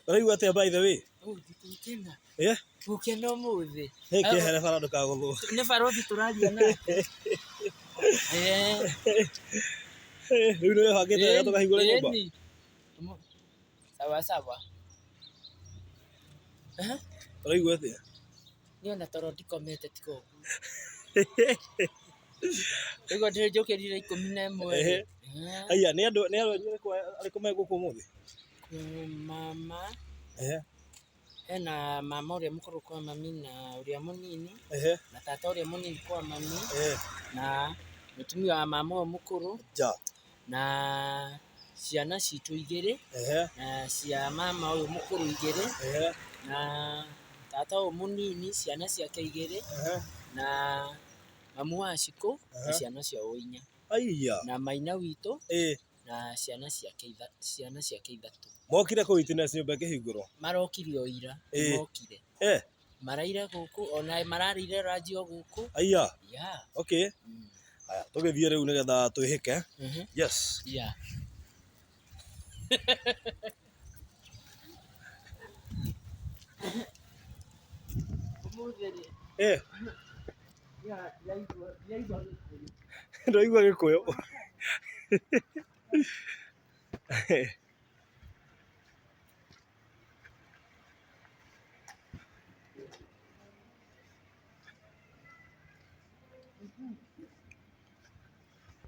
Ũraigua atĩa by the way? Gũkena. Eh? Gũkena ũmũthĩ. Nĩ kĩehere bara ndũkagũthwo. Nĩ barothi tũraria nake. Eh. Rĩu nĩ wĩbangĩte wega tũkahingũre nyũmba? Ĩni. Sawa sawa. Ũraigua atĩa? Niĩ ona toro ndikomete tiga ũguo. Ũguo njũkĩrire 11. Ehe. Aya, nĩ andũ anyu arĩkũ arĩkũ me gũkũ ũmũthĩ? Kwĩ mama, Ehe. hena mama ũrĩa mũkũrũ kwa mami na ũrĩa mũnini, na tata ũrĩa mũnini kwa mami, na mũtumia wa mama ũyũ mũkũrũ, Ja. na ciana citũ igĩrĩ, na cia mama ũyũ mũkũrũ igĩrĩ, na tata ũyũ mũnini ciana ciake igĩrĩ, na mamu wa Shikũ na ciana ciao inya, Aiya. na maina witũ na ciana ciake ithatũ. Mokire kũ witness nyũmba ĩkĩhingũrwo? Marokire o ira, mokire. Maraire gũkũ ona mararĩire ranji o gũkũ. Aiya. Yeah. Okay. Aya, tũgĩthiĩ rĩu nĩgetha twĩhĩke. Yes. Yeah. Ũmũthĩ rĩ, ndiraigua Gĩkũyũ. Ndũraigua Gĩkũyũ?